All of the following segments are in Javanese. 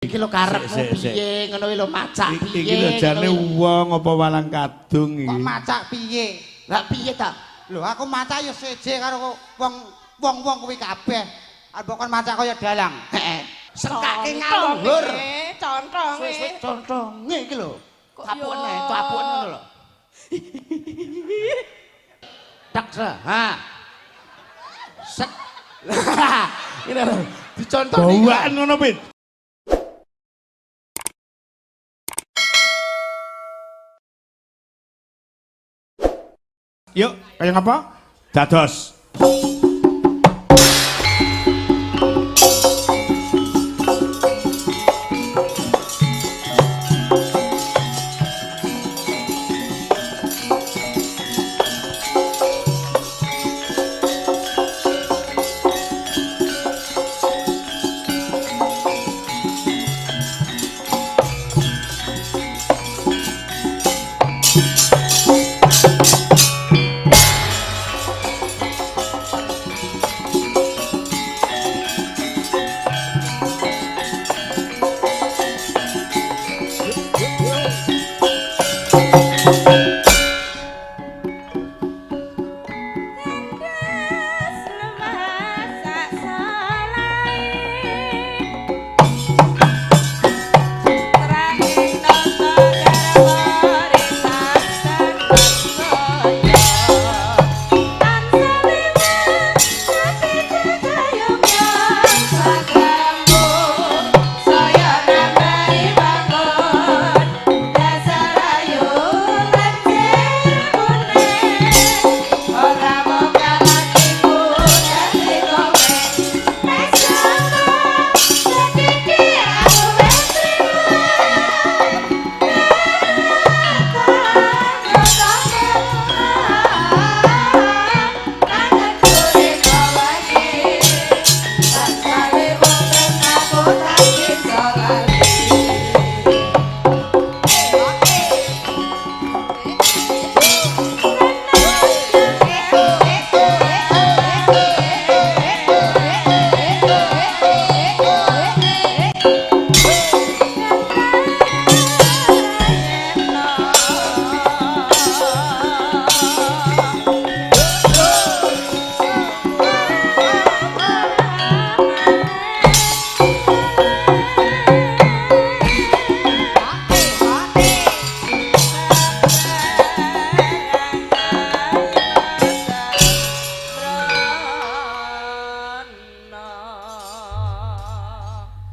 Iki lho karepmu piye ngono lho macak piye. Iki lho jane wong apa walang kadung iki. Kok macak piye? Lah piye ta? Lho aku macak ya seje karo wong wong-wong kuwi kabeh. Arep kon macak kaya dalang. Heeh. Sengkake ngaluhur. Contonge. Suwe-suwe contonge iki lho. Tapuken ae, tapuken ngono lho. Tak se, ha. Set. Ini lho, dicontoni. Bawaan ngono, Pit. Yuk, kaya ngapa? Dados.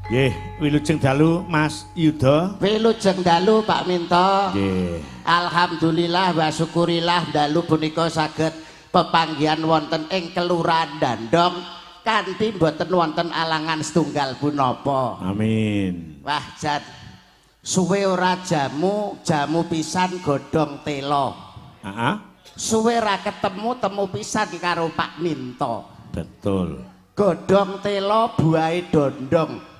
Nggih, wilujeng dalu Mas Yuda. Wilujeng dalu Pak Minto. Nggih. Alhamdulillah wa syukurillah dalu punika saged pepanggihan wonten ing Kelurahan Dandong kanthi mboten wonten alangan setunggal punapa. Amin. Wah jan suwe ora jamu, jamu pisan godhong telo. Heeh. Suwe ra ketemu temu pisan karo Pak Minto. Betul. Godhong telo buahe dondong.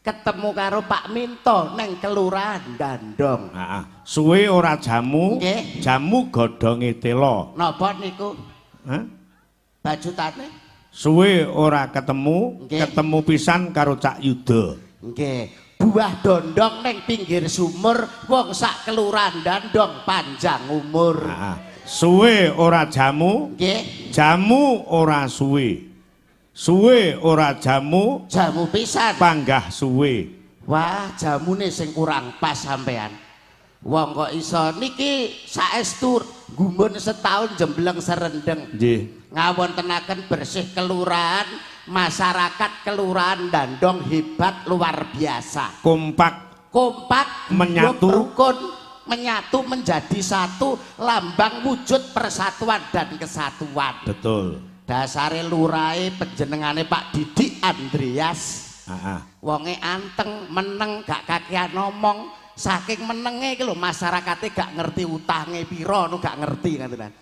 Ketemu karo Pak Minto neng Kelurahan Dandong. Heeh. Suwe ora jamu, nggih. Jamu godhonge telo. Napa niku? Hah? Bajutane? Suwe ora ketemu, nggih. Ketemu pisan karo Cak Yuda. Nggih. Buah dondong neng pinggir sumur, wong sak Kelurahan Dandong panjang umur. Heeh. Suwe ora jamu, nggih. Jamu ora suwe. Suwe ora jamu, jamu pisan panggah suwe. Wah, jamune sing kurang pas sampean. Wong kok iso niki saestu gumun setahun jembleng serendeng. Nggih. Ngawontenaken bersih kelurahan, masyarakat Kelurahan Dandong hebat luar biasa. Kompak, kompak, menyatu, rukun, menyatu menjadi satu lambang wujud persatuan dan kesatuan. Betul. Dasare lurahe panjenengane Pak Didik Andreas. Heeh. Wonge anteng, meneng, gak kakean ngomong. Saking menenge iki lho masyarakate gak ngerti utange pira nu gak ngerti ngoten.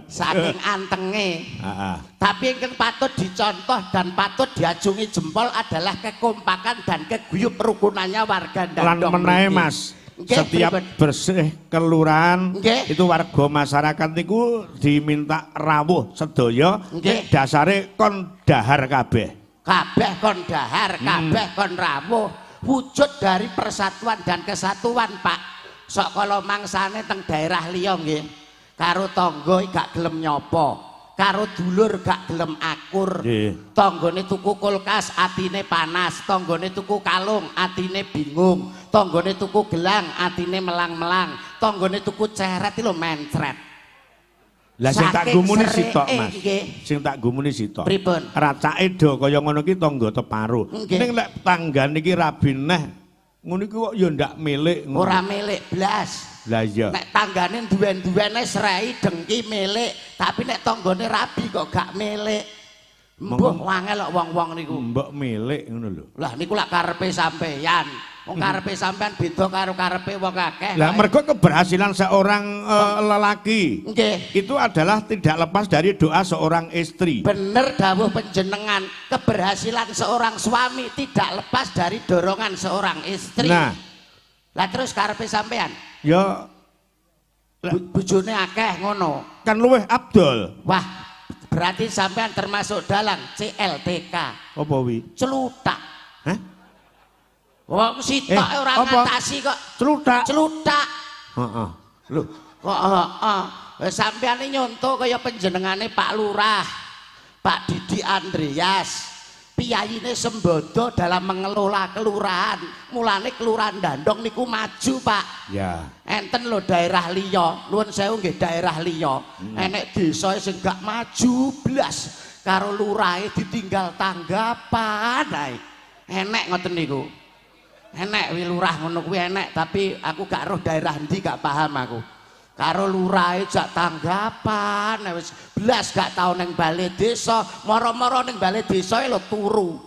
Saking antenge. Heeh. Tapi ingkang patut dicontoh dan patut diacungi jempol adalah kekompakan dan keguyup rukunannya warga Lan Dandong. menae Mas. Nggih, Setiap pripun? bersih kelurahan nggih. Itu warga masyarakat niku diminta rawuh sedaya. Nggih. Dasare kon dahar kabeh. Kabeh kon dahar, kabeh kon rawuh. Wujud dari persatuan dan kesatuan, Pak. Sok kala mangsane teng daerah liya nggih. Karo tangga gak gelem nyopo, karo dulur gak gelem akur. Tanggane tuku kulkas atine panas, tanggane tuku kalung atine bingung, tanggane tuku gelang atine melang-melang, tanggane tuku ceret lho mencret. Lah sing tak Saking gumuni sereke, sitok, Mas. Nggih. Sing tak gumuni sitok. Pripun? Racake do kaya ngono ki tangga teparo. Nggih. Ning lek tanggane iki rabi neh ngono iku kok ya ndak milik ngono. Ora milik blas. Lah iya. Nek tanggane duwen-duwene srei dengki milik, tapi nek tanggane rabi kok gak milik. Mbuh wangel kok wong-wong niku. Mbok milik ngono lho. Lah niku lak karepe sampeyan. Wong karepe sampean beda karo karepe wong akeh. Lah mergo keberhasilan seorang lelaki itu adalah tidak lepas dari doa seorang istri. Bener dawuh panjenengan, keberhasilan seorang suami tidak lepas dari dorongan seorang istri. Nah, Lah terus karepe sampean? Ya Bojone akeh ngono. Kan luwih abdol. Wah, berarti sampean termasuk dalang CLTK. Apa wi? Celutak. Hah? Wong sitok ora apa? ngatasi kok. Celutak. Celutak. Heeh. Lho, kok heeh. Sampeyan iki nyonto kaya panjenengane Pak Lurah, Pak Didi Andreas. Piyayine sembodo dalam mengelola kelurahan. Mulane Kelurahan Dandong niku maju, Pak. Ya. Enten lho daerah liya, nuwun sewu nggih daerah liya. Enek desa sing gak maju blas karo lurahe ditinggal tanggapan ae. Enek ngoten niku. Enek wi lurah ngono kuwi enek, tapi aku gak roh daerah ndi, gak paham aku. Karo lurahe jak tanggapan wis blas gak tau ning balai desa, moro-moro ning balai desa lho turu.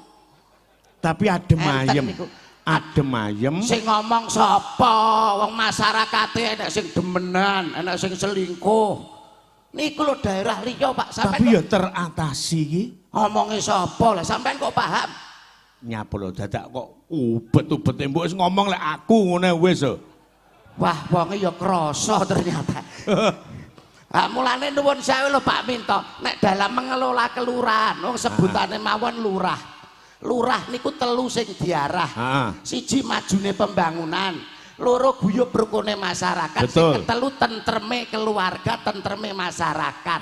Tapi adem Enten ayem. niku. Adem ayem. Sing ngomong sapa? Wong masyarakate enek sing demenan, enek sing selingkuh. Niku lho daerah liya, Pak. Sampeyan Tapi ya teratasi iki. Ngomonge sapa lah? Sampeyan kok paham? Nyapa lho dadak kok ubet-ubet mbok wis ngomong lek aku ngene wis lho. Wah, wonge ya krasa ternyata. Ha mulane nuwun sewu lho Pak Minto, nek dalam mengelola kelurahan, wong sebutane mawon lurah. Lurah niku telu sing diarah. Siji majune pembangunan, loro guyub rukune masyarakat, sing ketelu tentreme keluarga, tentreme masyarakat.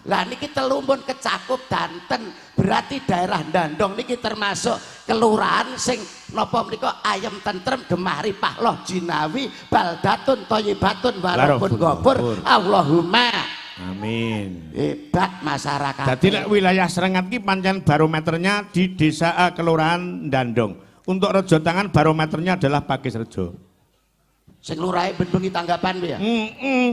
Lah niki telu pun kecakup danten, berarti daerah Dandong niki termasuk kelurahan sing napa menika ayem tentrem gemah ripah loh jinawi baldatun thayyibatun warabbun ghafur. Allahumma Amin. Hebat masyarakat. Jadi lek wilayah Srengat ki pancen barometernya di desa Kelurahan Dandong. Untuk Rejo Tangan barometernya adalah Pakis Rejo. Sing lurahe ben bengi tanggapan piye? Heeh.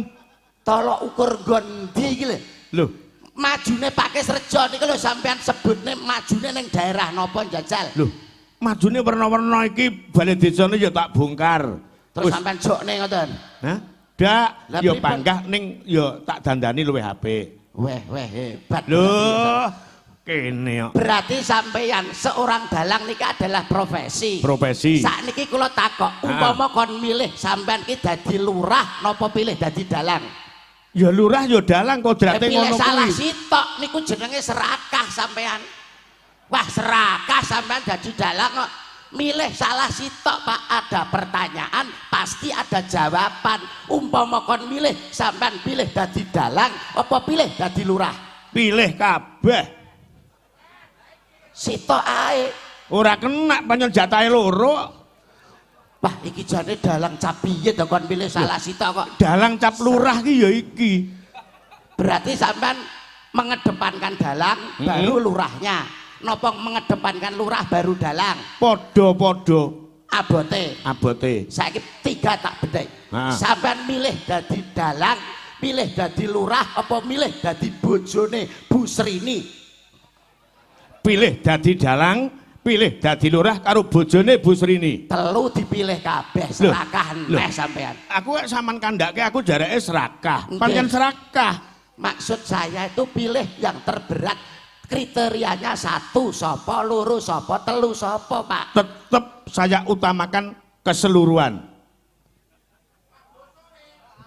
Tolok ukur nggon ndi iki lho? Loh, Majune Pakis Rejo niku lho sampean sebutne majune ning daerah napa njajal? Loh, majune werna-werna iki bale desane ya tak bongkar. Terus sampean jokne ngoten. Hah? Dak, Lah, ya pripun? panggah ning ya tak dandani luwih apik. Weh, weh hebat. Loh, kene kok. Berarti sampeyan seorang dalang niki adalah profesi. Profesi. Sakniki kula takok, umpama kon milih sampean ki dadi lurah napa pilih dadi dalang? Ya lurah ya dalang kodrate Pilih ngono salah kuwi. sitok niku jenenge serakah sampean. Wah, serakah sampean dadi dalang kok. Milih salah sitok, Pak, ada pertanyaan pasti ada jawaban. Umpama kon milih, sampean pilih dadi dalang apa pilih dadi lurah? Pilih kabeh. Sitok ae. Ora kena pancen jatahe loro. Wah, iki jane dalang cap piye to kon pilih salah sitok kok. Dalang cap lurah ki ya iki. Berarti sampean mengedepankan dalang baru lurahnya. Napa mengedepankan lurah baru dalang? Padha-padha Abote. Abote. Saiki tiga tak bedhek. Ha. Sampean milih dadi dalang, milih dadi lurah apa milih dadi bojone Bu Srini? Pilih dadi dalang, pilih dadi lurah karo bojone Bu Srini. Telu dipilih kabeh, Loh, serakah loh. neh sampean. Aku kok sampean kandhake aku jareke serakah. Nggih. Pancen serakah. Maksud saya itu pilih yang terberat. Kriterianya satu sopo, loro sopo, telu sopo, Pak. Tetep saya utamakan keseluruhan.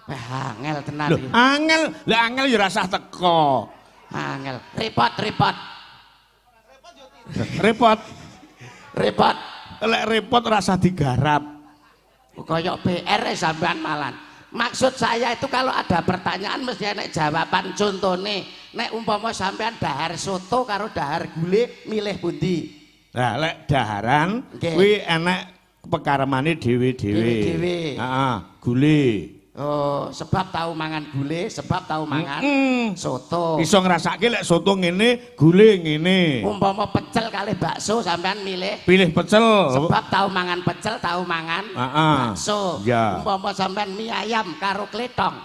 Eh, angel tenan Loh, iki. angel, lah angel ya rasah teko. Angel. Repot, repot. Repot. Repot. Lek repot rasah digarap. Kaya PR e sampean malan. Maksud saya itu kalau ada pertanyaan mesti enek jawaban. Contone, nek umpama sampean dahar soto karo dahar gule milih pundi? Lah lek daharan kuwi enek pekaremane dhewe-dhewe. Dhewe-dhewe. Heeh, gule. Oh, sebab tahu mangan gule, sebab tahu mangan soto. Iso ngrasake lek soto ngene, gule ngene. Umpama pecel kalih bakso sampean milih? Pilih pecel. Sebab tahu mangan pecel, tahu mangan bakso. Ya. Umpama sampean mie ayam karo kletong.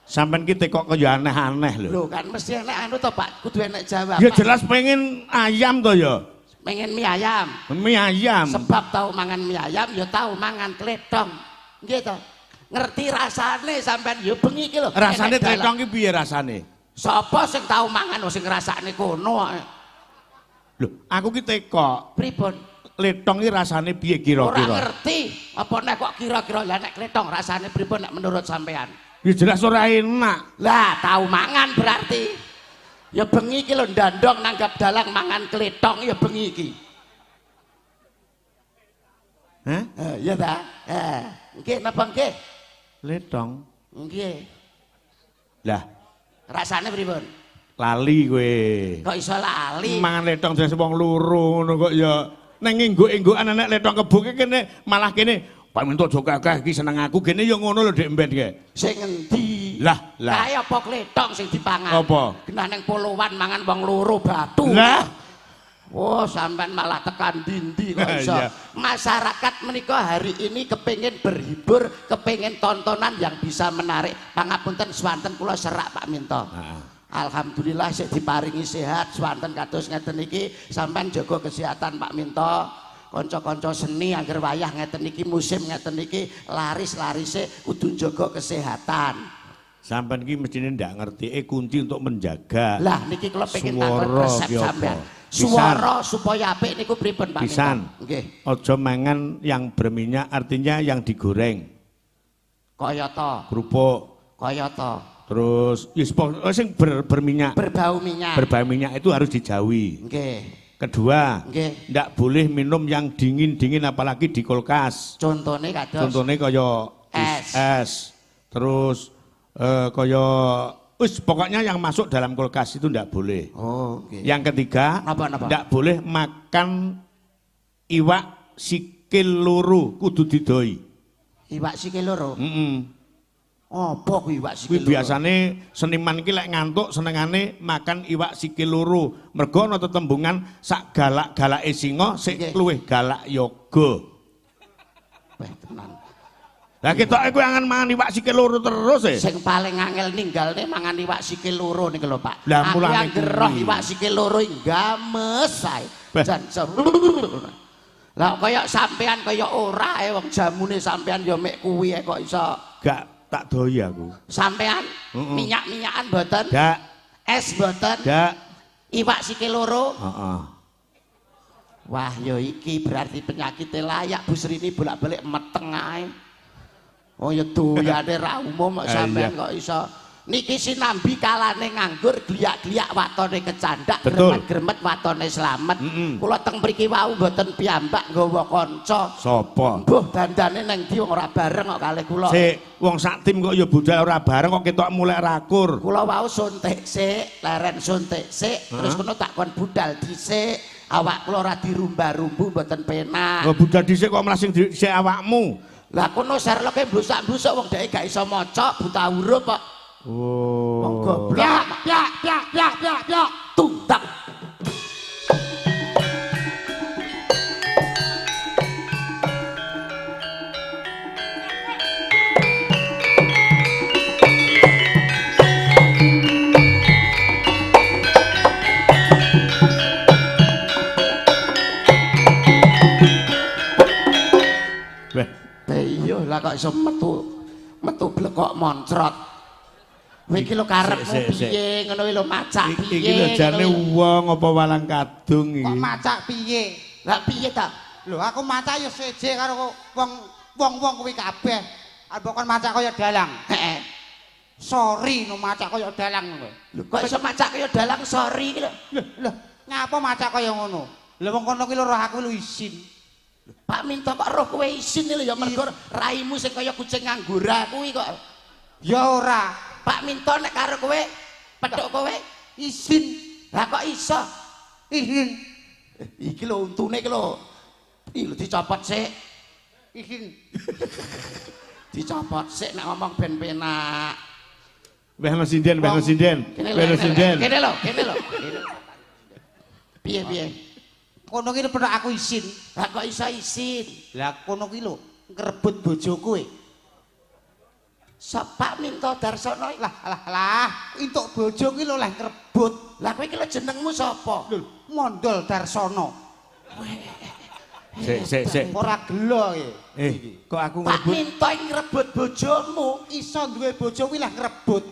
Sampean ki tekok kaya aneh-aneh lho. Lho kan mesti enek anu to, Pak, kudu enek jawaban. Ya jelas pengen ayam to ya. Pengen mie ayam. Mie ayam. Sebab tahu mangan mie ayam ya tahu mangan kletong. Nggih to. Ngerti rasane sampean ya bengi iki lho. Rasane kletong ki piye rasane? Sapa sing tau mangan sing ngrasakne kono kok. Lho, aku ki tekok. Pripun? Kletong ki rasane piye Ora kira-kira? ngerti. Apa nek kok kira-kira lah nek kletong rasane pripun nek menurut sampean? Ya jelas ora enak. Lah, tau mangan berarti. Ya bengi iki lho ndandong nanggap dalang mangan kletong ya bengi iki. Hah? Iya ta? Nggih napa nggih? Kletong. Nggih. Lah, Rasane pripun? lali kowe. Kok iso lali? Mangan letong jelas wong loro ngono kok ya neng engguk-enggukan enek letong kebuke kene malah kene Pak Minto aja kakeh iki seneng aku kene ya ngono lho Dik Mben ke. Sing ngendi? Lah, lah. Kae apa kletong sing dipangan? Apa? Genah neng polowan mangan wong loro batu. Lah, Oh, sampean malah tekan dindi kok iso. Iya. Masyarakat menika hari ini kepengin berhibur, kepengin tontonan yang bisa menarik. Pangapunten swanten kula serak Pak Minto. Heeh. Alhamdulillah sik diparingi sehat swanten kados ngeten iki, sampean jaga kesehatan Pak Minto. Kanca-kanca seni angger wayah ngeten iki musim ngeten iki laris-larise kudu jaga kesehatan. Sampean iki mestine ndak ngerti kunci untuk menjaga. Lah niki kula pengen takon resep sampean. Suara supaya apik niku pripun Pak? Pisan. Nggih. Aja mangan yang berminyak artinya yang digoreng. Kaya ta? Kerupuk. Kaya ta? Terus ya sing berminyak. Berbau minyak. Berbau minyak itu harus dijauhi. Nggih. Kedua, nggih, ndak boleh minum yang dingin-dingin apalagi di kulkas. Contone kados. Contone kaya es. Es. Terus kaya wis pokoknya yang masuk dalam kulkas itu ndak boleh. Oh, nggih. Yang ketiga, napa? Ndak boleh makan iwak sikil loro, kudu didoi. Iwak sikil loro? Heeh. Apa kuwi iwak sikil Kuwi loro? biasane seniman iki lek ngantuk senengane makan iwak sikil loro. Mergo ana tetembungan sak galak-galake singa sik luwih galak yoga. Weh tenan. Lah ketoke kowe angan mangan iwak sikil loro terus e. Sing paling angel ninggalne mangan iwak sikil loro niku lho Pak. Lah mulane aku anggere roh iwak sikil loro games ae. Jan. Lah kaya sampean kaya ora ae wong jamune sampean ya mek kuwi kok iso. Gak tak doi aku. Sampean minyak-minyakan mboten? Dak. Es mboten? Dak. Iwak sikil loro? Heeh. Wah, ya iki berarti penyakite layak Bu Srini bolak-balik meteng ae. Oh ya doyane ra umum kok sampean kok iso. Niki sinambi kalane nganggur gliak-gliak watone kecandak gremet-gremet watone slamet. Kula teng mriki wau mboten piyambak nggawa kanca. Sapa? Mbuh dandane nang ndi wong ora bareng kok kalih kula. Sik, wong sak tim kok ya budal ora bareng kok ketok mulek rakur. Kula wau suntik sik, leren suntik sik, terus kono tak kon budal dhisik. Awak kula ora dirumba-rumbu mboten penak. Kok budal dhisik kok malah sing dhisik awakmu. Lah kono Sherlocke mblusak-mblusuk wong dheke gak iso maca, buta huruf kok. Oh. Wong goblok. Piak piak piak piak piak. Tuntak. Weh, iya lah kok iso metu blekok moncrot. Kowe iki lho karepmu piye ngono kuwi lho macak piye. Iki lho jane wong apa walang kadung iki. Kok macak piye? Lah piye ta? Lho aku macak ya seje karo wong-wong kuwi kabeh. Mbok kon macak kaya dalang. Heeh. Sorry no macak kaya dalang kowe. Lho kok iso macak kaya dalang sorry iki lho. Lho, lho, ngapa macak kaya ngono? Lah wong kono ki lho roh aku lho isin. Pak Minto kok roh kowe isin lho ya mergo raimu sing kaya kucing anggora kuwi kok. Ya ora, Pak Minto nek karo kowe petuk kowe isin. Lah kok iso? Isin. Iki lho untune iki lho. Iki lho dicopot sik. Isin. Dicopot sik nek ngomong ben penak. Wehno sinden, wehno sinden. Kene lho. Wehno sinden. Kene lho, kene lho. Piye piye? Kono ki petuk aku isin. Lah kok iso isin? Lah kono ki lho ngrebut bojoku e. Sop Pak Minto Darsono. Lah lah lah, entuk bojo ki lho lah ngrebut. Lah kowe iki lho jenengmu sapa? Lho, Mondol Darsono. Sik sik sik. Ora gelo iki. Eh, kok aku Pak ngrebut? Minto iki ngrebut bojomu. Iso duwe bojo kuwi lah ngrebut.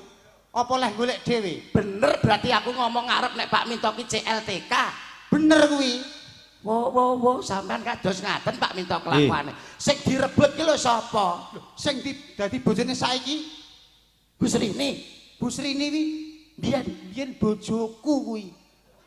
Apa leh golek dhewe? Bener berarti aku ngomong ngarep nek Pak Minto ki CLTK. Bener kuwi. Wo wo wo sampean kados ngaten Pak Minto kelakuane. Sing direbut ki lho sapa? Sing di, dadi bojone saiki Bu Srini. Bu Srini wi Biyen biyen bojoku kuwi.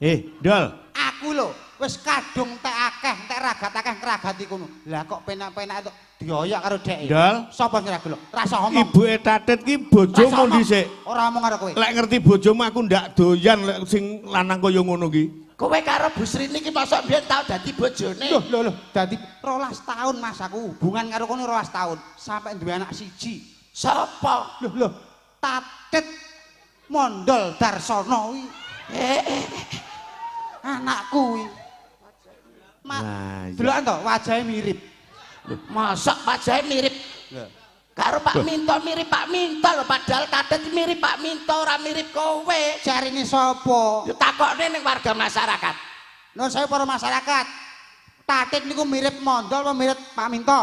Eh, Dol. Aku lho wis kadung tek akeh, entek ragat akeh ngragati kono. Lah kok penak-penak tok dioyak karo dheke. Dol. Sapa sing ra gelo? Rasa omong. Ibuke Tatit ki Rasa bojomu omong. dhisik. Ora omong karo kowe. Lek ngerti bojomu aku ndak doyan lek sing lanang kaya ngono ki. Kowe karo Bu Srini ki mosok biyen tau dadi bojone. Loh, loh, loh, dadi 12 tahun Mas aku hubungan karo kono 12 tahun sampai duwe anak siji. Sapa? Loh, loh, Tatit Mondol Darsono kuwi Eh, anakku kuwi. Ma, Nah, iya. delokan to, wajahe mirip. Mosok wajahe mirip Lho. karo Pak Minto, mirip Pak Minto lho, padahal Tatit mirip Pak Minto ora mirip kowe. Jarine sapa? Yo takokne ning warga masyarakat. Nun saya para masyarakat. Tatit niku mirip Mondol apa mirip Pak Minto?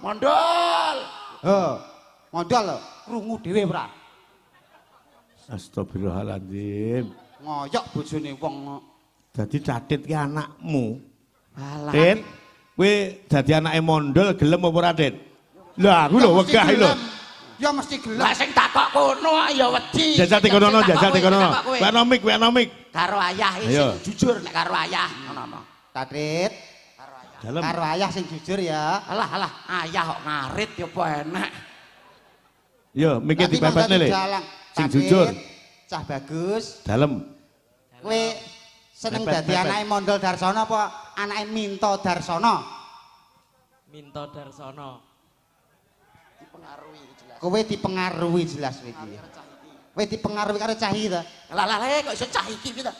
Mondol. He. Mondol lho, krungu dhewe ora? Astagfirullahaladzim. Ngoyok bojone wong. Dadi Tatit ki anakmu. Alah. Tit, kowe dadi anake Mondol gelem apa ora, Tit? Lah, aku lho Ya mesti wegah lho. gelem. Ya mesti gelem. Lah sing takok kono ya wedi. Jajal tekonono, Sing takok jajal kowe, tekonono. sing takok kowe. Wekno mik, wekno mik. Karo ayah sing Ayo. jujur nek karo ayah ngono apa. Tatit, Dalem. karo ayah sing jujur ya. Alah alah ayah kok ngarit ya apa enak. Yo, mike Nanti Mas dipepetne dadi le. dalang. Sing Tatit, jujur. Cah bagus. Dalem. Kowe seneng Mepet, dadi mepet. anake Mondol Darsono apa anake Minto Darsono? Minto Darsono. Dipengaruhi jelas. Kowe dipengaruhi jelas kowe iki. Kowe dipengaruhi karo cah iki ta? Lah lah lah kok iso cah iki piye to?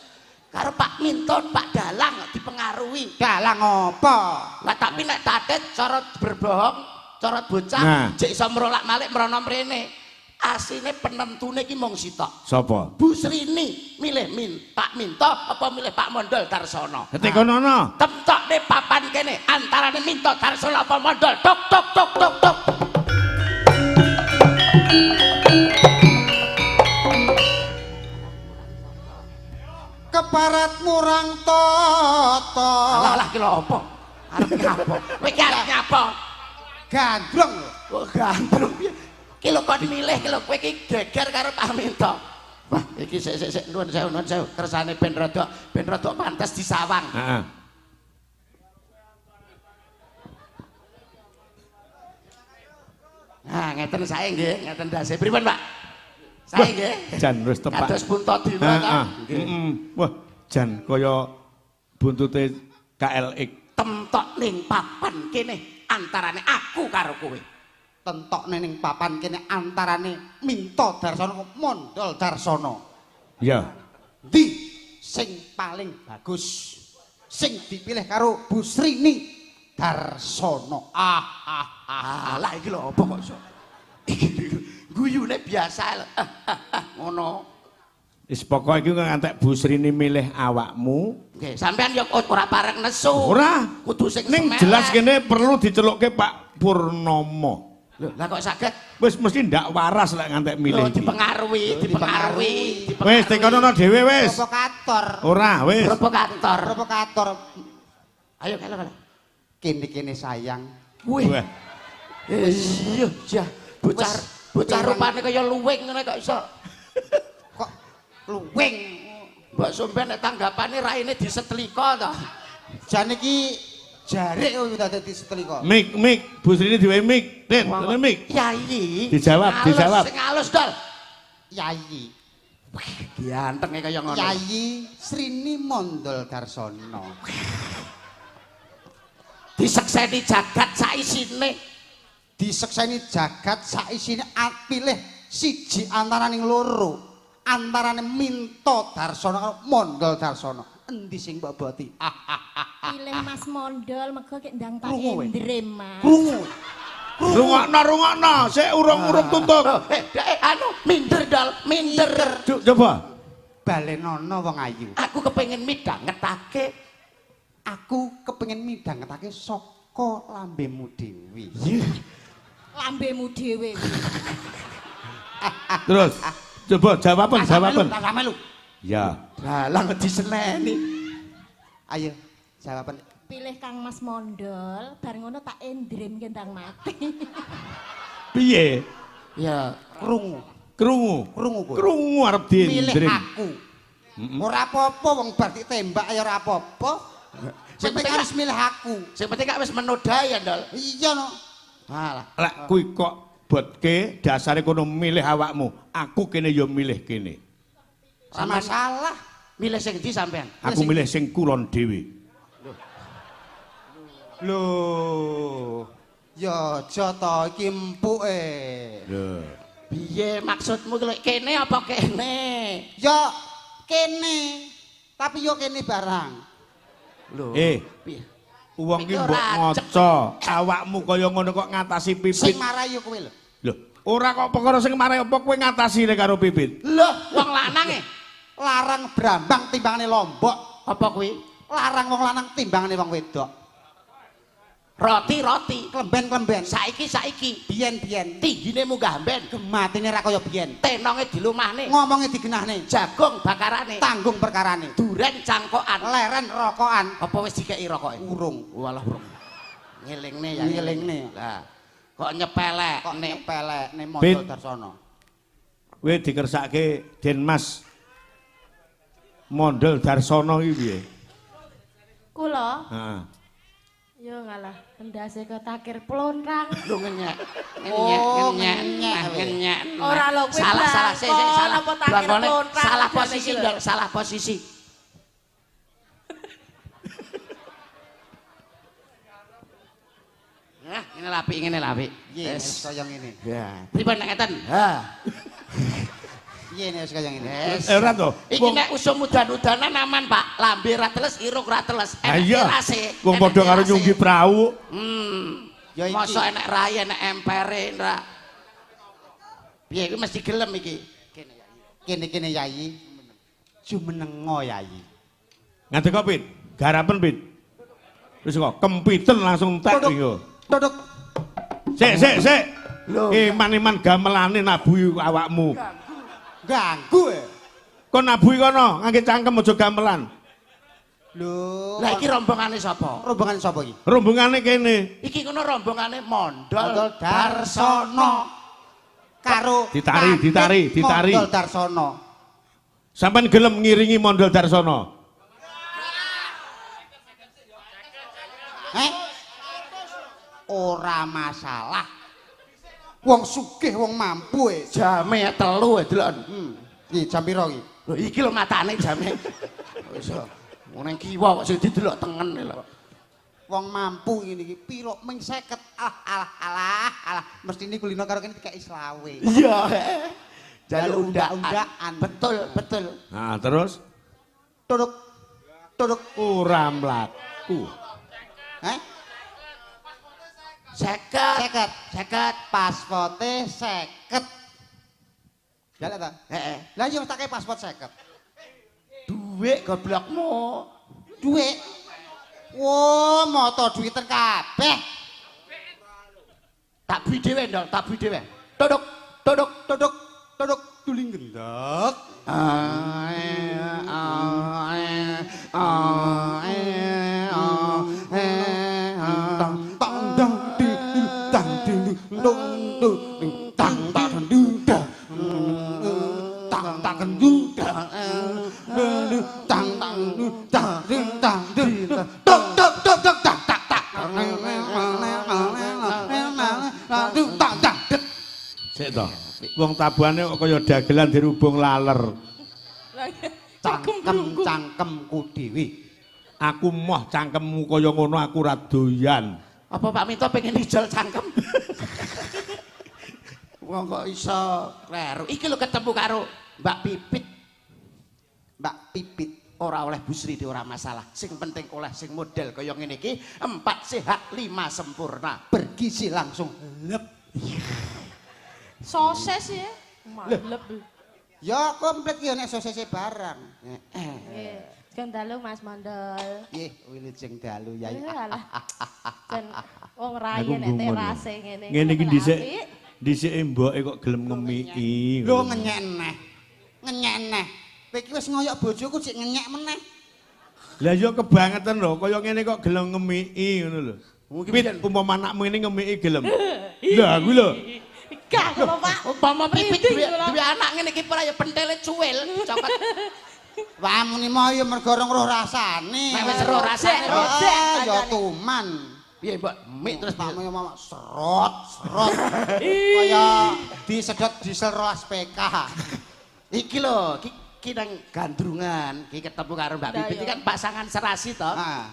Karo Pak Minto, Pak Dalang kok dipengaruhi. Dalang apa? Lah tapi nek Tatit cara berbohong, cara bocah Nah. jek iso merolak-malik mrono mrene. Asline penentune ki mung sitok. Sapa? Bu Srini milih Pak Minto apa milih Pak Mondol Darsono? Tekonono. Temtokne papan kene antarane Minto Darsono apa Mondol. Tok tok tok tok tok. Keparat murang toto. Alah alah ki lho apa? Arep nyapa? Kowe ki arep nyapa? Gandrung lho. Kok gandrung piye? Ki lho kon milih ki lho kowe ki geger karo Pak Minto. Wah, iki sik sik sik nuwun sewu nuwun sewu. Kersane ben rada pantes disawang. Heeh. Nah, ngeten sae nggih, ngeten ndase. Pripun, Pak? Sae nggih. Jan wis tepak. Kados Punta Dina ta. Heeh. Heeh. Wah, jan kaya buntute KLX. Temtok ning papan kene antarane aku karo kowe. Tentokne ning papan kene antarane Minto Darsono karo Mondol Darsono. Ya. Ndi sing paling bagus? Sing dipilih karo Bu Srini Darsono. Ah ah ah. Alah iki lho apa kok iso. Iki guyune biasa lho. Ngono. Wis pokoke iki ngantek Bu Srini milih awakmu. Nggih, sampean yo ora pareng nesu. Ora. Kudu sing Ning semeleh. jelas kene perlu dicelukke Pak Purnomo. Lho, lah kok saged? Wis mesti ndak waras lek ngantek Lho milih iki. dipengaruhi, dipengaruhi, dipengaruhi. Wis tekonono dhewe wis. Provokator. Ora wis. Provokator. Provokator. Ayo kalo kalo. Kene-kene sayang. Wih. Wah, Iya, jah. Bocah Wis, bocah pirang- rupane kaya luwing ngono kok iso. Kok luwing. Mbok sampean nek tanggapane raine disetlika to. Jane iki jarik kowe dadi setrika. Mik, mik, Bu Srini diwehi mik. Tin, ini mik. Yai. Dijawab, Halus, dijawab. Sing halus, Dol. Yayi. Gantenge kaya ngono. Yayi Srini Mondol Darsono. Disekseni jagat saisine. Disekseni jagat saisine pilih siji antaraning loro. Antarane Minto Darsono karo Mondol Darsono. Endi sing mbok boti? Ah, Pilih Mas Mondol mergo kek ndang tak Krungu kowe. endrem, Mas. Krungu. Rungokno, rungokno, sik urung-urung tuntut. Oh, anu minder, Dol, minder. Cuk, coba. Balenono wong ayu. Aku kepengin midhangetake. Aku kepengin midhangetake saka lambemu dhewe. Lambemu dhewe. Terus, coba jawaban, jawaban. Rasa melu. Ya. Dalang diseneni. Ayo, jawaban. Pilih Kang Mas Mondol, bar ngono tak endrem ki ndang mati. Piye? Ya, Krungu. Krungu. Krungu kowe. Krungu arep Pilih diendrim. aku. Ora apa-apa wong bar ditembak ya ora apa-apa. Sing penting harus milih aku. Sing penting gak wis menodai ya, Dol. Iya no. Alah. Lek kuwi kok botke dasare kono milih awakmu, aku kene ya milih kene. Ora masalah. Milih sing ndi sampean? Aku milih sing kulon dhewe. Lho. Ya aja to iki empuke. Lho. Piye maksudmu ki lho? Kene apa kene? Ya kene. Tapi yo kene barang. Lho. Eh. Piye? Wong ki Iki mbok ora ngaca, awakmu kaya ngono kok ngatasi Sing pipit. marai yo kowe lho. Lho, ora kok perkara sing marai apa kowe ngatasi karo pipit. Lho, wong lanang e. Larang brambang timbangane lombok. Apa kuwi? Larang wong lanang timbangane wong wedok. Roti-roti. Klemben-klemben. Saiki-saiki. Biyen-biyen. Tinggine munggah mben. Gematine ra kaya biyen. Tenonge dilumahne. Ngomonge digenahne. Jagung bakarane. Tanggung perkarane. Duren cangkokan. Leren rokokan. Apa wis dikeki rokoke? Urung. Walah urung. Ngelingne ya. Ngelingne. Lah, kok nyepelek Kok nek nyepelekne Pit. Mondol Darsono. Kowe dikersake Den Mas Mondol Darsono iki piye? Kula Heeh. yo ngalah endase ke takir plontrang. Lho ngenyek. Ngenyek, Oh, ngenyek, ngenyek, nah, weh. ngenyek. Ora lho, kuwi Salah, salah, sik, sik, blangkon, salah. apa takir Blangkone plontrang salah jane posisi, iki lho. Ndol, salah posisi. Nah, ngene lho apik, ngene lho apik. Piye Wis. wis kaya ngene. Ya. Pripun nek ngeten? Ha. Piye nek wis kaya ngene. Wis. Eh ora to. Iki nek usum udan-udanan aman, Pak. Lambe ra teles, irung ra teles. Ha Enek iya. terase. Wong enek padha karo terase. nyunggi prau. Hmm. Ya iki. Mosok enek rai, enek empere, ora. Piye iki mesti gelem iki. Kene ya. Kene-kene Yayi. Jumenengo Yayi. Ngadeg kok, Pit. Garapen, Pit. Wis kok kempiten langsung entek Duduk. iki. Duduk. Sik, sik, sik. Lho. Eman-eman gamelane nabuhi awakmu. Ganggu e. Kon nabuhi kono, ngangge cangkem aja gamelan. Lho. Lah iki rombongane sapa? Rombongan sapa iki? Rombongane kene. Iki kono rombongane Mondol Mondol Darsono. Karo Ditari, Kakek ditari, ditari. Mondol Darsono. Sampeyan gelem ngiringi Mondol Darsono? Eh? Ora masalah. Wong sugih, wong mampu e. Jame telu e delok. Hmm. Iki jam piro iki? Lho iki lho matane jame. Wis ngene kiwa kok sing didelok tengen lho. Wong mampu ngene iki piro ming 50. Alah alah alah alah mestine kulino karo kene dikeki selawe. Iya. Jaluk Jaluk undak-undakan. Betul, betul. Nah, terus Duduk. Duduk. ora mlaku. Eh? 50. 50. 50. Pasporte 50. Jaluk ta? Heeh. Lah iya tak kei paspor 50. Duit goblokmu. Duit. Wo, moto duiten kabeh. Tak bui dhewe, Ndol, tak bui dhewe. Duduk, duduk, Duduk, duduk tuling gendek. Tang tang dang ding ding, tang ding ding, dong dong ding, tang tang ding da. Tang tang ding da. Ding, tang tang ding, tang ding tang ding, dong. Sik to. Wong tabuhane kok kaya dagelan dirubung laler. Cangkem cangkemku dhewe. Aku moh cangkemmu kaya ngono aku ora doyan. Apa Pak Minto pengen ijol cangkem? Wong kok iso kleru. Iki lho ketemu karo Mbak Pipit. Mbak Pipit. Ora oleh Bu Sri ora masalah. Sing penting oleh sing model kaya ngene iki, 4 sehat, 5 sempurna. Bergizi langsung lep. Sosis ya. Malep. Ya komplit ya nek sosise barang. Nggih. Sugeng dalu Mas Mondol. Nggih, wilujeng dalu Yai. Alah. Jan wong raye Aku nek gumun. terase ngene. Ngene iki Lah, dhisik apik. dhisike mboke kok gelem ngemiki. Lho ngenyek neh. Ngenyek neh. Kowe iki wis ngoyok bojoku sik ngenyek meneh. Lah ya kebangetan lho, kaya ngene kok gelem ngemiki ngono lho. Mungkin Pit umpama anakmu ini ngemiki gelem. Lah kuwi lho. Gak lho Pak. Umpama Pipit Merinding duwe kula. duwe anak ngene iki ora ya pentele cuwil, cokot. Wah muni mau ya mergo rong roh rasane. Nek wis roh rasane, Rojek, rojek, Ah, ya kancane. tuman. Piye Mbak? Mik terus Pak ya mama serot, serot. Kaya disedot diesel 12 PK. Iki lho, iki iki nang gandrungan, iki ketemu karo Mbak Lah, Pipit iki iya. kan pasangan serasi to. Ah,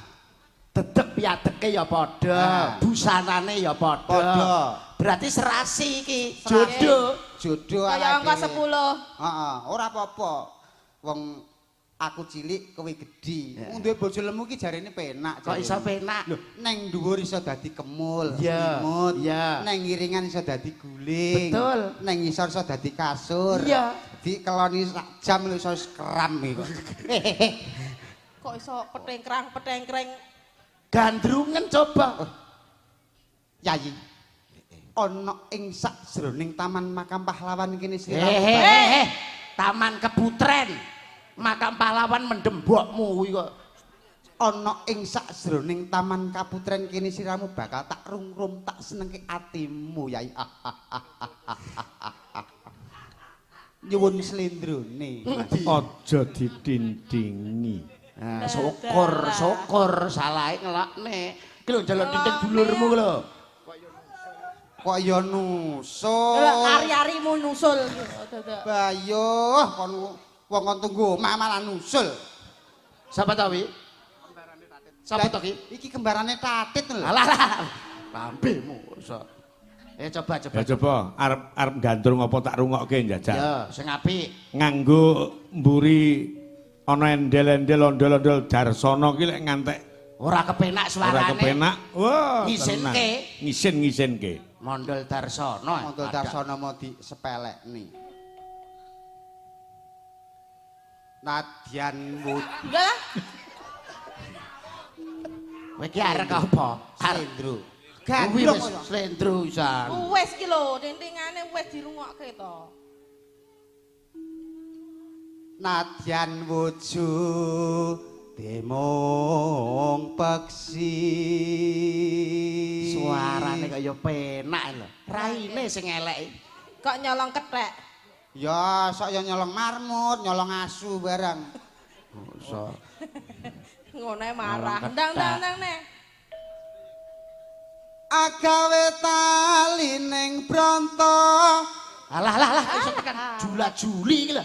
Dedek piadeke ya padha, Ah. busanane ya padha. Padha. Berarti serasi iki, Serasi. jodoh. Jodoh Kaya angka awake dhewe. 10. Heeh, ora apa-apa. Wong aku cilik, kowe gedhi. Wong duwe bojo lemu ki jarene penak. Kok iso penak? Lho, neng dhuwur iso dadi kemul, Iya, selimut. iya. Neng ngiringan iso dadi guling. Betul. Neng ngisor iso dadi kasur. Iya. Dikeloni sak jam lho iso wis kram iki kok. Kok iso petengkrang-petengkreng. Gandrungan coba. Yayi. Ana ing sakjroning Taman Makam Pahlawan kene Sri Hehehe. Taman Keputren. Makam pahlawan mendem mbokmu kuwi kok. Ana ing sakjroning Taman Kaputren kene siramu bakal tak rungrum tak senengke atimu Yai. Nyuwun slendrone. Aja ditindingi. Nah, syukur, syukur salahe ngelokne. Iki lho njaluk titik dulurmu lho. Kok ya nusul. Lah ari-arimu nusul. Dadak. Bayuh kon wong kon tunggu omah malah nusul. Sapa to wi? Sapa to ki? Iki kembarane Tatit lho. Alah lah. Lambemu iso. Eh coba coba. Ya coba arep arep gandrung apa tak rungokke njajal. Ya, sing apik. Nganggo mburi ana endel-endel ondol-ondol Darsono ki lek ngantek Ora kepenak ora suarane. kepenak. Wah, Ngisinke. tenang. Ngisin-ngisinke. Mondol Darsono. Mondol Ada. Darsono mau disepelekne. Nadyan Wud Enggak lah. Kowe iki arek apa? Arek Slendro. kuwi Gandrung wis kaya. slendro pisan. Wes ki lho, tintingane wes dirungokke to. Nadyan wujud demong peksi. Suarane kaya penak lho. Raine sing elek. Kok nyolong kethek. Ya, sok ya nyolong marmut, nyolong asu barang. Iso. Ngono ae marah. Nyolong Ndang ndang kethek. ndang neh. Agawe tali ning bronto. Alah alah alah iso tekan jula-juli iki lho.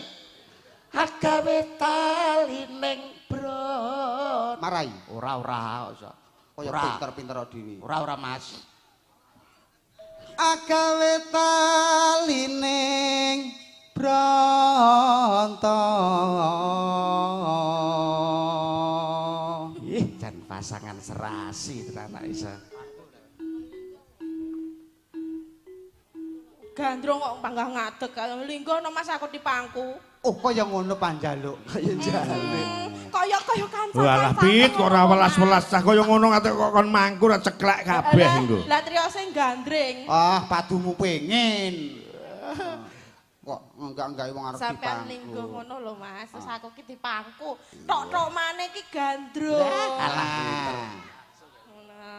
Agawe tali ning brot. Marai. Ora ora iso. Kaya Ora. pinter-pinter dhewe. Ora ora Mas. Agawe tali ning bronto. Ih, jan pasangan serasi tenan iso. Gandrung kok panggah ngadeg. Linggo no Mas aku dipangku. Oh, kaya ngono panjaluk. Kaya jale. Kaya kaya kanca. Walah Pit kok ora welas-welas cah kaya ngono ngantek kok kon mangku ora ceklek kabeh engko. Lah triose gandring. Ah, padumu pengen. Kok enggak-enggak wong arep Sampeyan dipangku. linggo ngono lho Mas, terus aku ki dipangku. Tok-tok maneh ki gandrung. Alah. Ngono.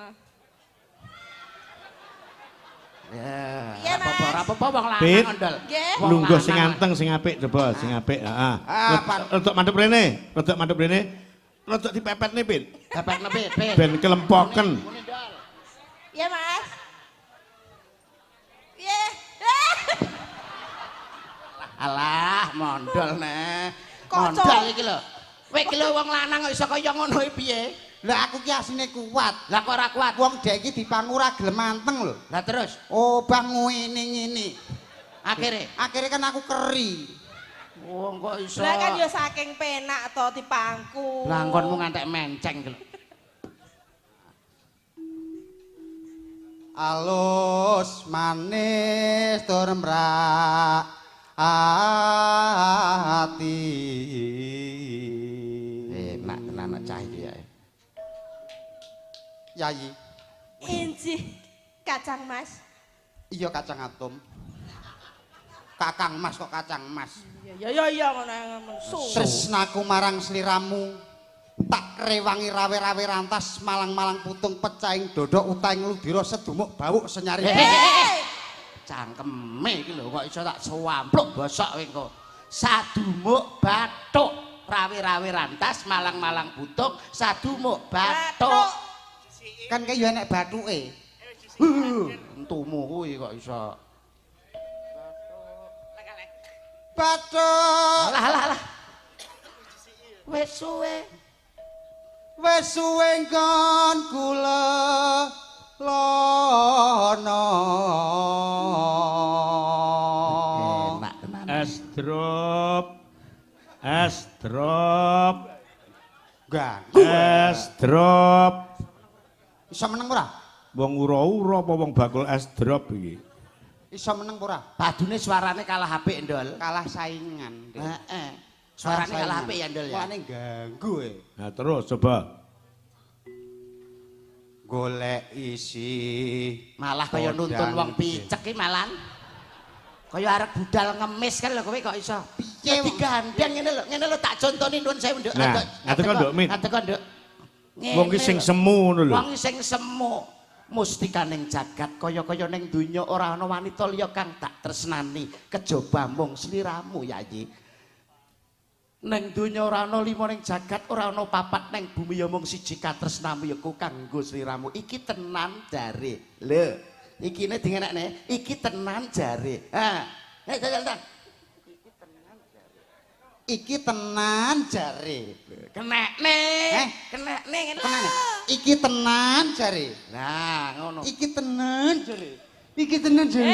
Ya, Iya, ora apa-apa, Mas. ora apa-apa wong lanang Pit. ondol. Nggih. Wong Lungguh sing lanang. anteng sing apik coba sing apik heeh. Ah, Rodok madhep rene, rodok madhep rene. Rodok dipepetne Pit. Pepetne Pit, Pit. Ben kelempoken. Muni, Dol. Iya Mas. Piye? Eh. Alah, mondol neh. Kok, Mondol Cok? iki lho. Kowe iki lho wong lanang kok iso kaya ngono iki piye? Lah aku ki asline kuat. Lah kok ora kuat? Wong dek iki dipangu ora gelem manteng lho. Lah terus Oh, bang ngene ngene. akhire Akhirnya kan aku keri. wong kok iso. Lah kan ya saking penak to dipangku. Lah nggonmu ngantek menceng iki lho. Alus manis tur mrak ati. Enak tenan cah iki ya. Yayi, Inji kacang Mas. iya kacang atom. Kakang Mas kok kacang Mas. Ya ya ya ngono ngono. Tresnaku marang sliramu tak rewangi rawe-rawe rantas malang-malang putung pecahing dodok utahing ludira sedumuk bawuk senyari. Cangkeme iki lho kok iso tak swampluk bosok kowe engko. Sadumuk bathuk rawe-rawe rantas malang-malang putung sadumuk bathuk. Kan kaya enek bathuke. Entumu kuwi kok iso. Bathuk Alah alah alah. Wis suwe. wis suwe nggon kula lono. Enak tenan. Es drop. Es drop. Ganggu. Es drop. Iso meneng ora? Wong ura-ura apa wong bakul es drop iki? Iso meneng ora? Padune suarane kalah apik, Ndol. Kalah saingan. Heeh. Suarane kalah apik ya, Ndol ya. Suarane ganggu e. Nah terus coba. Golek isi Malah kaya nuntun wong picek iki malan. Kaya arep budal ngemis kan lho kowe kok iso. Piye, wong? Digandeng ngene lho, ngene lho tak contoni nuwun sewu, Nduk. Nah, ngadeg kok, Nduk, Mit. Ngadeg kok, Nduk. Ngene Wong ki sing lho. semu ngono lho. Wong sing semu mustikaning jagat kaya-kaya ning donya ora ana wanita liya kang tak tresnani kejaba mung sliramu Yayi. Ning donya ora ana lima ning jagat ora ana papat ning bumi ya mung siji katresnamu ya ku kanggo sliramu. Iki tenan jare. Lho, ikine dingenekne, iki tenan jare. Ha. Nek jajal ta. Iki tenan jare. Kenekne. Eh? Kenekne ngene. Tenan. Iki tenan jare. Nah, ngono. Iki tenan jare. Iki tenan jare.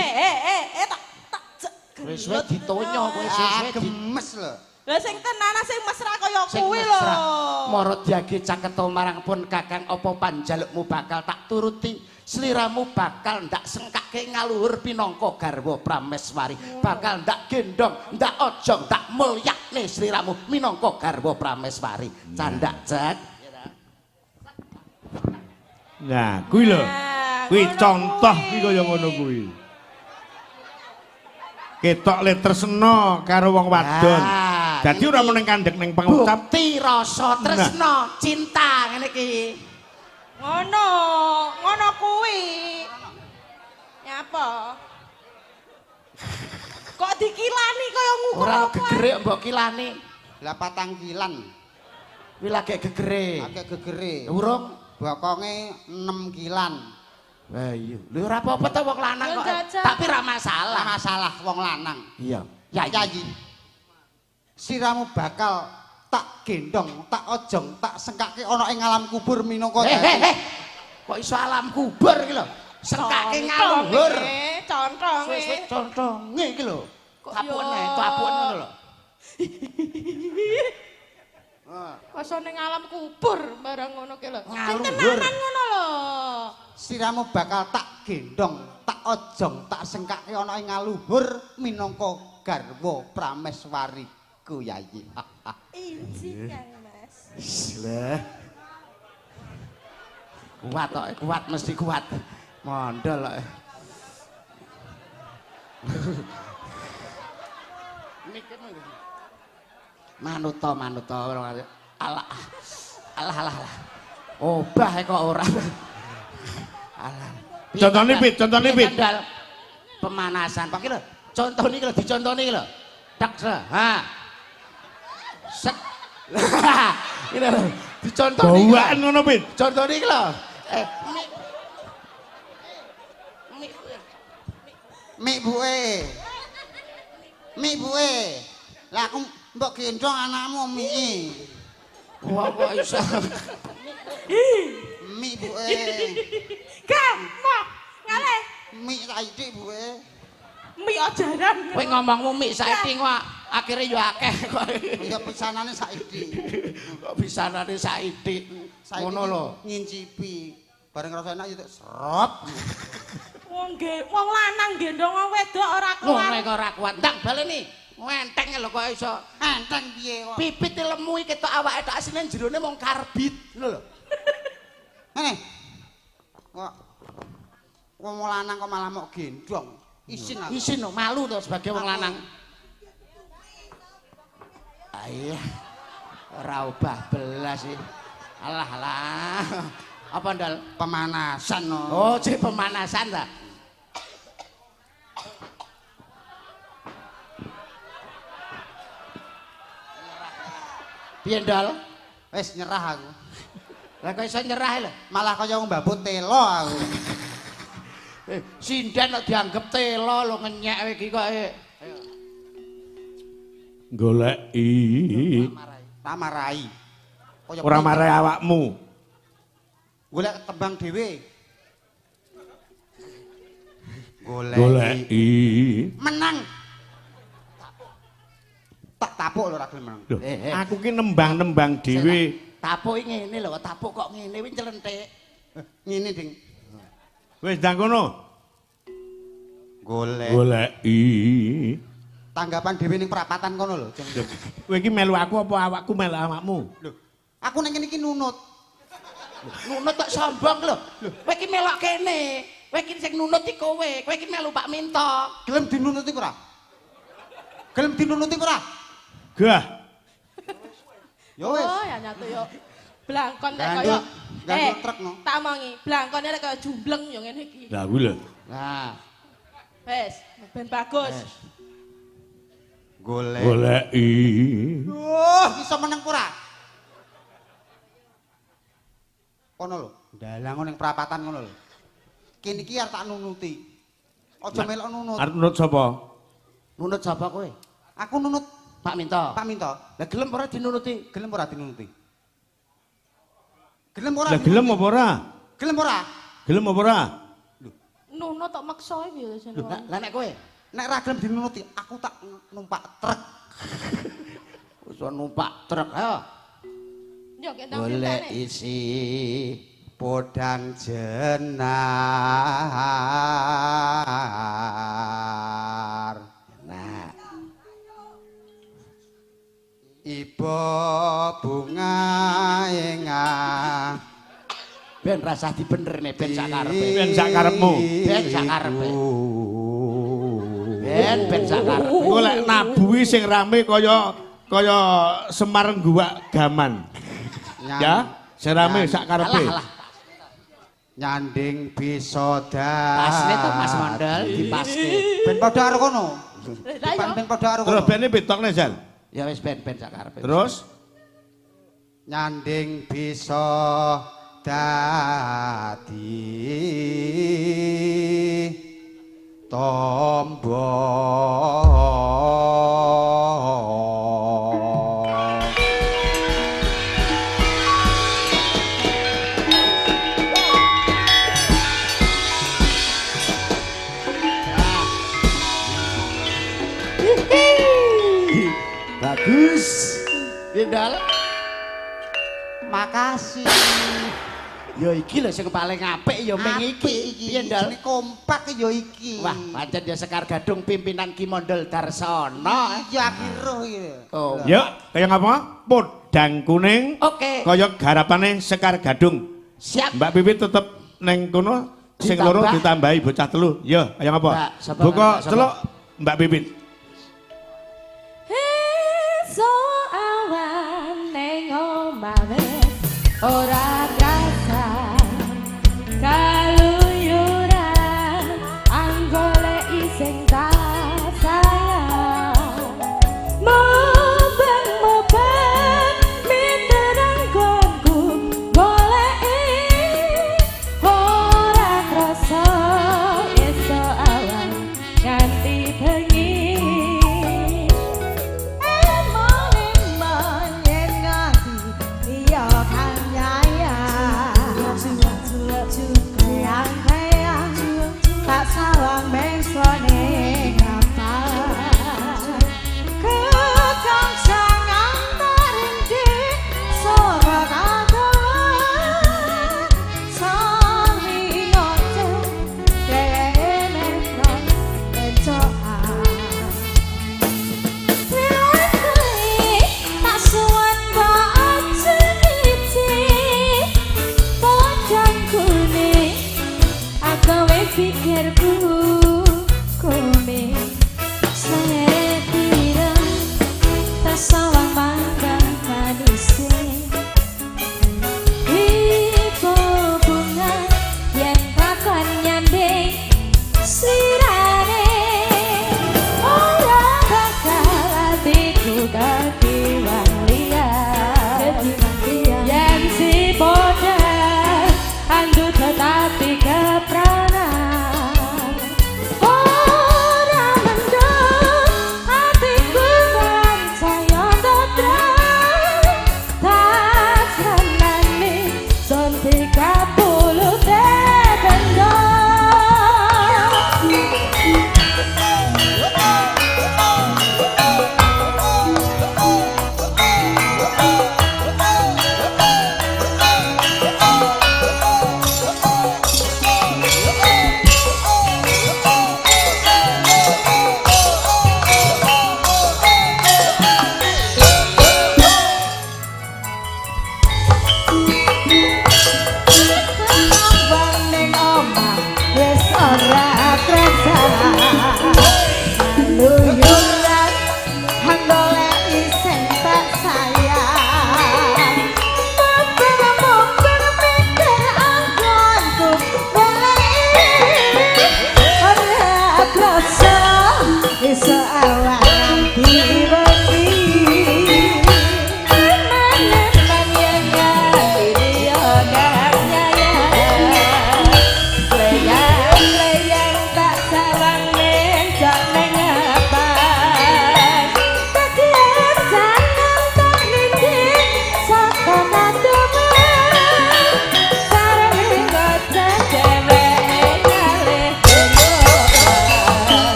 Tak tak cek. Wis suwe ditonyo kowe suwe di Gemes lho. Lah sing tenan sing mesra kaya sing kuwi lho. mesra. Mara diage caketo marang pun Kakang apa panjalukmu bakal tak turuti. Sliramu bakal ndak sengkake ngaluhur pinangka garwa prameswari. Bakal ndak gendong, ndak ojong, ndak mulyakne sliramu minangka garwa prameswari. Candak cek. Nah, kuwi lho. Nah, Kuwi ngono contoh kuwi. ki kaya ngono kuwi. Ketok le tresna karo wong wadon. Nah, Dadi ora iki mung ning kandhek ning pangucap. Bukti rasa tresna, cinta ngene iki. Ngono, ngono kuwi. Nyapa? Kok dikilani kaya ngukur Ora apa? gegere mbok kilani. Lah patang kilan. Kuwi lagi gegere. Akeh gegere. Urung. Bokonge 6 kilan. Lah iya. Lho ora apa-apa to wong lanang Yo kok. jajal. Tapi ora Lah masalah. masalah wong lanang. Iya. Ya Yayi. Siramu bakal tak gendong, tak ojong, tak sengkake ana ing alam kubur minangka dadi. Kok iso alam kubur iki lho? Sengkake ngaluhur. Contonge. Suwe-suwe contonge iki lho. Kok Tapuken yo. ae, tapuken ngono lho. Kok ning alam kubur barang ngono ki lho. Sing Ngaluhur. tenanan ngono lho. Siramu bakal tak gendong, tak ojong, tak sengkake ana ing ngaluhur minangka garwa prameswariku Yayi. Inji Kang Mas. Lah. Kuat kok, kuat mesti kuat. Mondol kok. Manuta manuta alah alah alah alah. Obah kok ora. Alah. Contone, Pit, contone, Pit. Kendal. Pemanasan. Pak iki lho, contone iki lho dicontoni iki lho. Tek se. Ha. Set. Iki lho, dicontoni. iki lho. Bawaan ngono, Pit. Contone iki lho. Mi Mik buke. Mi buwe. Lah aku mbok gendong anakmu mi. Wah kok iso. Mi buwe. Gak, moh. Ngale. Mi saiki buwe. Mi ajaran. Kowe ngomongmu mik saiki kok akhire yo akeh kok. Ya pisanane saiki. Kok bisanane saiki. Saiki Ngono lho. Ngincipi. Bareng rasa enak ya serot. Wong ge, wong lanang gendong wong wedok ora Ngono kuat. kok ora kuat. Ndang baleni. Enteng lho kok iso. Enteng piye kok. Pipit lemu iki ketok awake tok asline jerone mung karbit. Lho lho. Ngene. Kok wong lanang kok malah mok gendong. Isin aku. Isin lho, malu to sebagai wong lanang. Ayah. Ora obah belas sih. Alah alah. Apa ndal? Pemanasan no. Oh, cek pemanasan ta. Piye ndal? Wis nyerah aku. Lah kok iso nyerah lho? Malah kaya wong mbabut telo aku. Sinden kok dianggep telo lho ngenyek iki kok. Goleki. Tak marahi. Kaya Ora marai awakmu. Golek tembang dhewe. Goleki. Goleki. Menang. Tak tapuk lho ora gelem menang. Lho, Eh, eh. aku ki nembang-nembang dhewe. Tapuk ngene lho, tapuk kok ngene kuwi nylentik. Ngene, Ding. Wis ndang kono. Golek. Goleki. Tanggapan dhewe ning perapatan kono lho. Lho, kowe iki melu aku apa awakku melu awakmu? Lho, aku ning kene iki nunut. Nunut kok sombong lho. Kowe iki melok kene. Kowe iki sing nunut iki kowe. Kowe iki melu Pak Minto. Gelem dinunuti ora? Gelem dinunuti ora? Gah. Ya wis. Oh, ya nyatu yo. Blangkon lek Gandul- kaya gandul truk, no. Tak omongi, blangkone lek kaya jumbleng yo ngene iki. Lah kuwi lho. Nah, Wes, ben bagus. Golek. Goleki. Duh, iso meneng ora? Kono lho, ndalang ning perapatan kono lho. Kene iki arep tak nunuti. Aja melok nunut. Arep nunut sapa? Nunut sapa kowe? Aku nunut Pak Minto. Pak Minto. Lah gelem ora dinunuti? Gelem ora dinunuti? Gelem ora? Lah gelem apa ora? Gelem ora? Gelem apa ora? Nunut tok maksa iki lho jenenge. Lah nek kowe Nek ra gelem dinunuti, aku tak numpak truk. iso numpak truk ayo. Yo kendang Golek pintane. isi Podang jenar. Nah, Iba bunga enga ben rasah dibenerne ben sak karepe. Ben sak karepmu. Ben sak karepe. Ben ben sak karepe. Engko lek nabuhi sing rame kaya kaya Semar Guwak Gaman. Ya, sing rame sak karepe. Alah alah. Nyanding bisa dadi. Pasne to Mas Mondel dipaske. Ben padha karo kono. Lah yo. Ben padha karo Terus kono. bene betokne Jal. Ya wis ben ben sak karepe. Terus Nyanding bisa dadi tombo. Bagus. Bindal. Makasih. Ya iki lho sing paling apik ya ming iki. Piye Ndal? Jenenge kompak ya iki. Wah, pancen ya Sekar Gadung pimpinan Ki Mondol Darsono. Iya kira iki. Oh. yuk kaya ngapa? Podang kuning Oke. kaya garapane Sekar Gadung. Siap. Mbak Pipit tetep neng kono sing loro Ditambah. ditambahi bocah telu. Yo, kaya ngapa? Mbak, sapa, Buka Mbak, sapa? celuk Mbak Pipit. Esuk awan ning omah wis ora krasa kaluyuran anggoleki sing tak sayang mubeng-mubeng miterang nggonku goleki ora krasa esuk awan nganti bengi.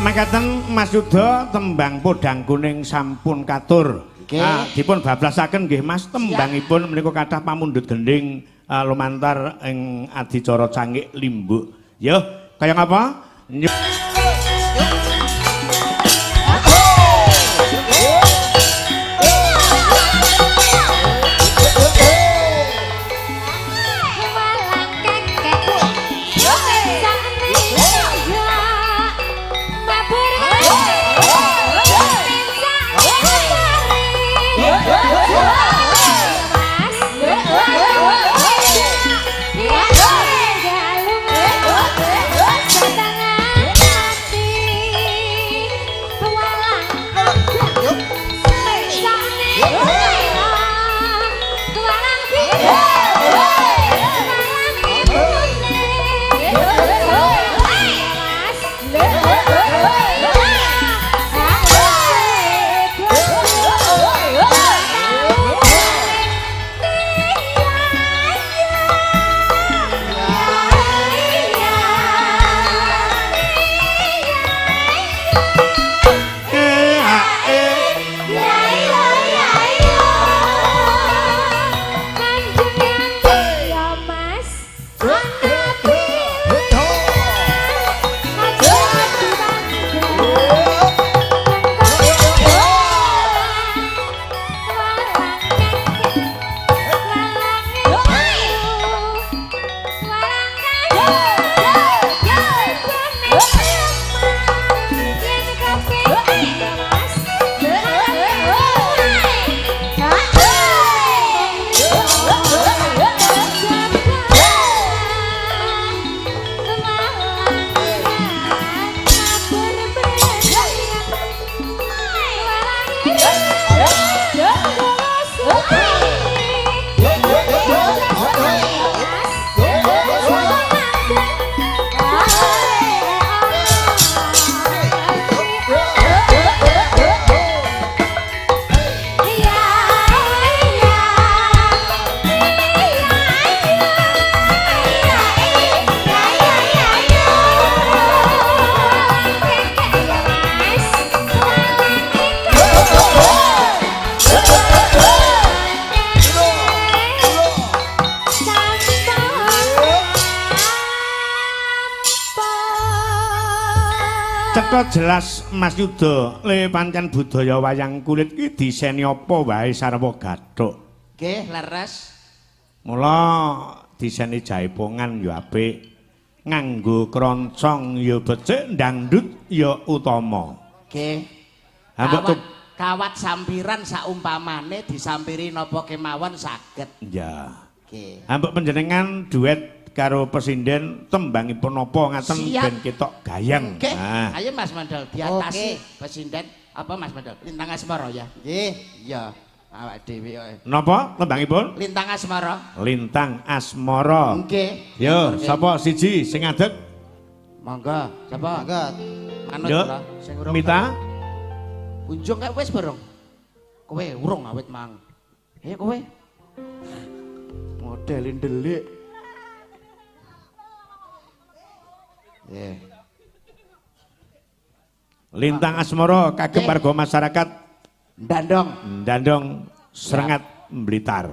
Makaten Mas Yuda tembang podang kuning sampun katur. Nggih. Ah, dipun bablasaken nggih Mas tembangipun menika kathah pamundhut gendhing lumantar ing adicara Cangik Limbuk. Yo, kaya ngapa? Mas. Cetha jelas Mas Yuda, le pancen budaya wayang kulit ki diseni apa wae sarwa gathuk. Nggih, leres. Mula diseni jaipongan ya apik, nganggo kroncong ya becik, dangdut ya utama. Nggih. Ha mbok Kawat, kawat sampiran saumpamane disampiri napa kemawon saged. Ya. Nggih. Ha mbok panjenengan duet karo pesinden tembangipun napa ngaten ben ketok gayeng. Nggih. Nah. Ayo Mas Mandel diatasi pesinden apa Mas Mandel? Lintang Asmara ya. Nggih. Iya, awak dhewe kok. Napa tembangipun? Lintang Asmara. Lintang Asmara. Nggih. Yo, sapa siji sing ngadeg? Monggo, sapa? Monggo. Manut Yo. kula sing urung. Mita. Kunjung kae wis bareng. Kowe urung awit mang. Ayo kowe. Modelin delik. Nggih. Lintang Asmara kagem warga masyarakat Ndandong. Ndandong Srengat Blitar.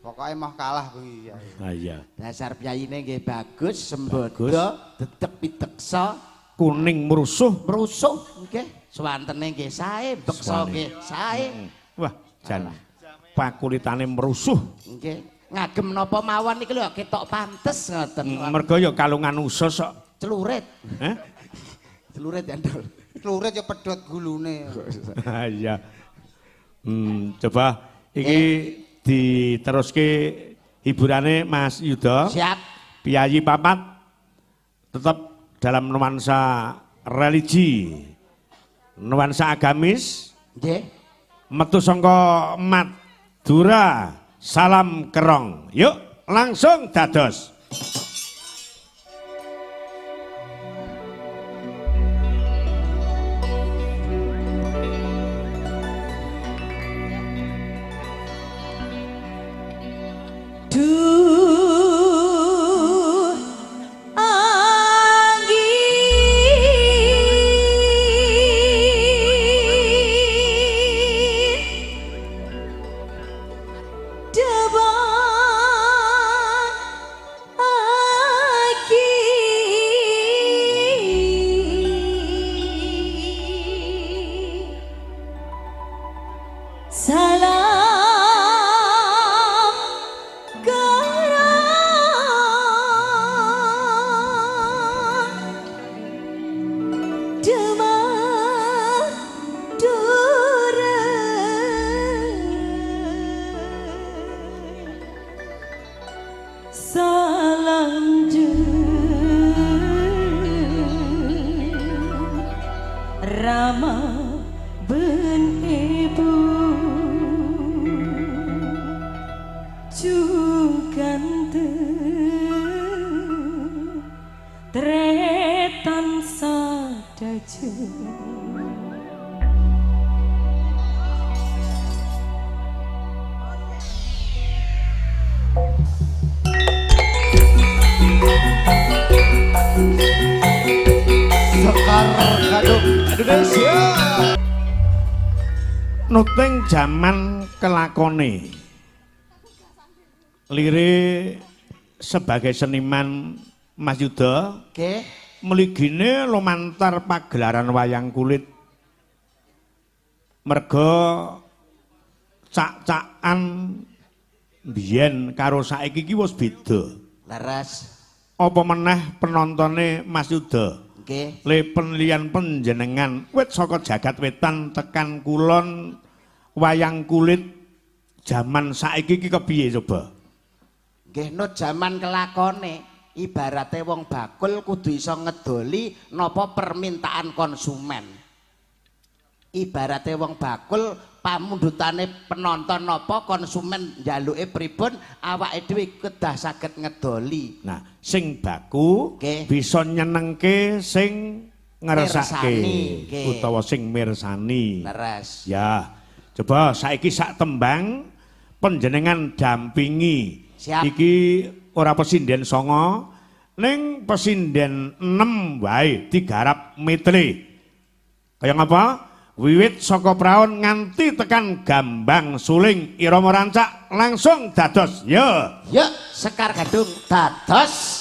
Pokoke moh kalah kuwi ya. Ah iya. Dasar piyayine nggih bagus, sembodo, dedeg piteksa, Kuning merusuh. mrusuh nggih. Swantene nggih sae, beksa nggih sae. Wah, jan pakulitane merusuh. Nggih. Ngagem napa mawon niki lho ketok pantes ngoten. Mergo ya kalungan usus kok. Celurit. Heh? Celurit ya, Ndol. Clurit ya pedhot gulune. Iya. Coba iki diteruske hiburane Mas Yuda. Siap. Piyayi papat tetap dalam nuansa religi, nuansa agamis, Nggih. metu sangka Madura, salam kerong. Yuk, langsung dados. Duh angin dewan aki salam kerang Demadura salam Rama ben ibu Jugante Tretan sadaje. Sekar Gadung Indonesia. Nuting jaman kelakone. Lire sebagai seniman Mas Yuda Nggih. mligine lumantar pagelaran wayang kulit. Merga cak-cakan biyen karo saiki iki wis beda. Leres. Apa meneh penontone Mas Yuda? Nggih. Le penelian penjenengan wit saka jagat wetan tekan kulon wayang kulit jaman saiki iki kepiye coba? Nggih nut jaman kelakone ibarate wong bakul kudu iso ngedoli napa permintaan konsumen. Ibarate wong bakul pamundhutane penonton napa, konsumen njaluke pripun, awake dhewe kedah saged ngedoli. Nah, sing baku bisa nyenengke sing ngersake Mirsani, nggih. Utawa sing mirsani. Leres. Ya, coba saiki sak tembang panjenengan dampingi. Siap. Iki ora pesinden 9, ning pesinden 6 wae digarap metle. Kaya ngapa? Wiwit saka praon nganti tekan gambang suling irama rancak langsung dados. Ya. Yuk, Sekar Gadung dados.